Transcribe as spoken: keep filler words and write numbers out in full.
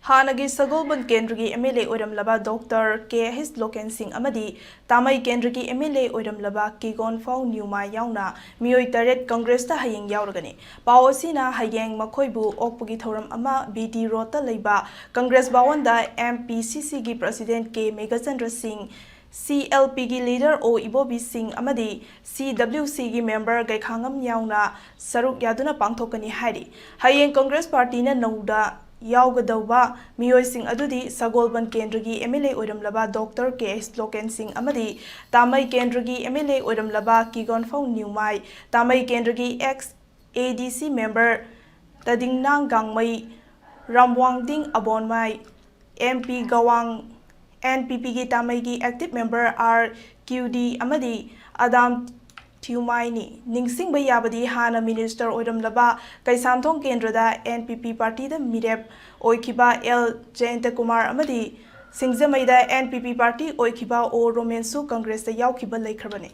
ꯍꯥꯟꯅꯒꯤ ꯁꯒꯣꯜꯕꯟ ꯀꯦꯟꯗ꯭ꯔꯒꯤ ꯑꯦꯝ ꯑꯦꯜ ꯑꯦ ꯑꯣꯏꯔꯝꯂꯕ doctor K H Loken Singh ꯑꯃꯗꯤ ꯇꯥꯃꯩ ꯀꯦꯟꯗ꯭ꯔꯒꯤ ꯑꯦꯝ ꯑꯦꯜ ꯑꯦ ꯑꯣꯏꯔꯝꯂꯕ ꯀꯤꯒꯣꯟꯐꯥꯎ ꯅ꯭ꯌꯨꯃꯥꯏ ꯌꯥꯎꯅ ꯃꯤꯑꯣꯏ ꯇꯔꯦꯠ ꯀꯪꯒ꯭ꯔꯦꯁꯇ ꯍꯌꯦꯡ ꯌꯥꯎꯔꯒꯅꯤ꯫ ꯄꯥꯎ ꯑꯁꯤꯅ ꯍꯌꯦꯡ ꯃꯈꯣꯏꯕꯨ ꯑꯣꯛꯄꯒꯤ ꯊꯧꯔꯝ ꯑꯃ ꯕꯤ ꯇꯤ ꯔꯣꯗꯇ ꯂꯩꯕ ꯀꯪꯒ꯭ꯔꯦꯁ ꯚꯋꯟꯗ ꯑꯦꯝ ꯄꯤ ꯁꯤ ꯁꯤꯒꯤ ꯄ꯭ꯔꯁꯤꯗꯦꯟꯠ ꯀꯦ ꯃꯦꯘꯆꯟꯗ꯭ꯔ ꯁꯤꯡ, ꯁꯤ ꯑꯦꯜ ꯄꯤꯒꯤ ꯂꯤꯗꯔ ꯑꯣ ꯏꯕꯣꯕꯤ ꯁꯤꯡ ꯑꯃꯗꯤ ꯁꯤ ꯗꯕ꯭ꯂꯤꯎ ꯁꯤꯒꯤ ꯃꯦꯝꯕꯔ ꯒꯩꯈꯥꯉꯝ ꯌꯥꯎꯅ ꯁꯔꯨꯛ ꯌꯥꯗꯨꯅ ꯄꯥꯡꯊꯣꯛꯀꯅꯤ ꯍꯥꯏꯔꯤ꯫ ꯍꯌꯦꯡ ꯀꯪꯒ꯭ꯔꯦꯁ ꯄꯥꯔꯇꯤꯅ ꯅꯧꯗ ꯌꯥꯎꯒꯗꯧꯕ ꯃꯤꯑꯣꯏꯁꯤꯡ ꯑꯗꯨꯗꯤ ꯁꯒꯣꯜꯕꯟ ꯀꯦꯟꯗ꯭ꯔꯒꯤ ꯑꯦꯝ ꯑꯦꯜ ꯑꯦ ꯑꯣꯏꯔꯝꯂꯕ doctor K H Loken Singh ꯑꯃꯗꯤ ꯇꯥꯃꯩ ꯀꯦꯟꯗ꯭ꯔꯒꯤ ꯑꯦꯝ ꯑꯦꯜ ꯑꯦ ꯑꯣꯏꯔꯝꯂꯕ ꯀꯤꯒꯣꯟꯐꯧ ꯅ꯭ꯌꯨꯃꯥꯏ, ꯇꯥꯃꯩ ꯀꯦꯟꯗ꯭ꯔꯒꯤ X A D C member ꯇꯗꯤꯡꯅꯥꯡ ꯒꯥꯡꯃꯩ, Ramwangding Abonmai, M P Gawang, N P ꯄꯤꯒꯤ ꯇꯥꯃꯩꯒꯤ active member R Q D ꯑꯃꯗꯤ ꯑꯗꯥꯝ ꯊꯤꯌꯨꯃꯥꯏꯅꯤ꯫ ꯅꯤꯡꯁꯤꯡꯕ ꯌꯥꯕꯗꯤ ꯍꯥꯟꯅ ꯃꯤꯅꯤꯁꯇꯔ ꯑꯣꯏꯔꯝꯂꯕ ꯀꯩꯁꯥꯝꯊꯣꯡ ꯀꯦꯟꯗ꯭ꯔꯗ ꯑꯦꯟ ꯄꯤ ꯄꯤ ꯄꯥꯔꯇꯤꯗ ꯃꯤꯔꯦꯞ ꯑꯣꯏꯈꯤꯕ ꯑꯦꯜ ꯖꯌꯟꯇꯀꯨꯃꯥꯔ ꯑꯃꯗꯤ ꯁꯤꯡꯖꯃꯩꯗ ꯑꯦꯟ ꯄꯤ ꯄꯤ ꯄꯥꯔꯇꯤ ꯑꯣꯏꯈꯤꯕ ꯑꯣ ꯔꯣꯃꯦꯟꯁꯨ ꯀꯪꯒ꯭ꯔꯦꯁꯇ ꯌꯥꯎꯈꯤꯕ ꯂꯩꯈ꯭ꯔꯕꯅꯤ꯫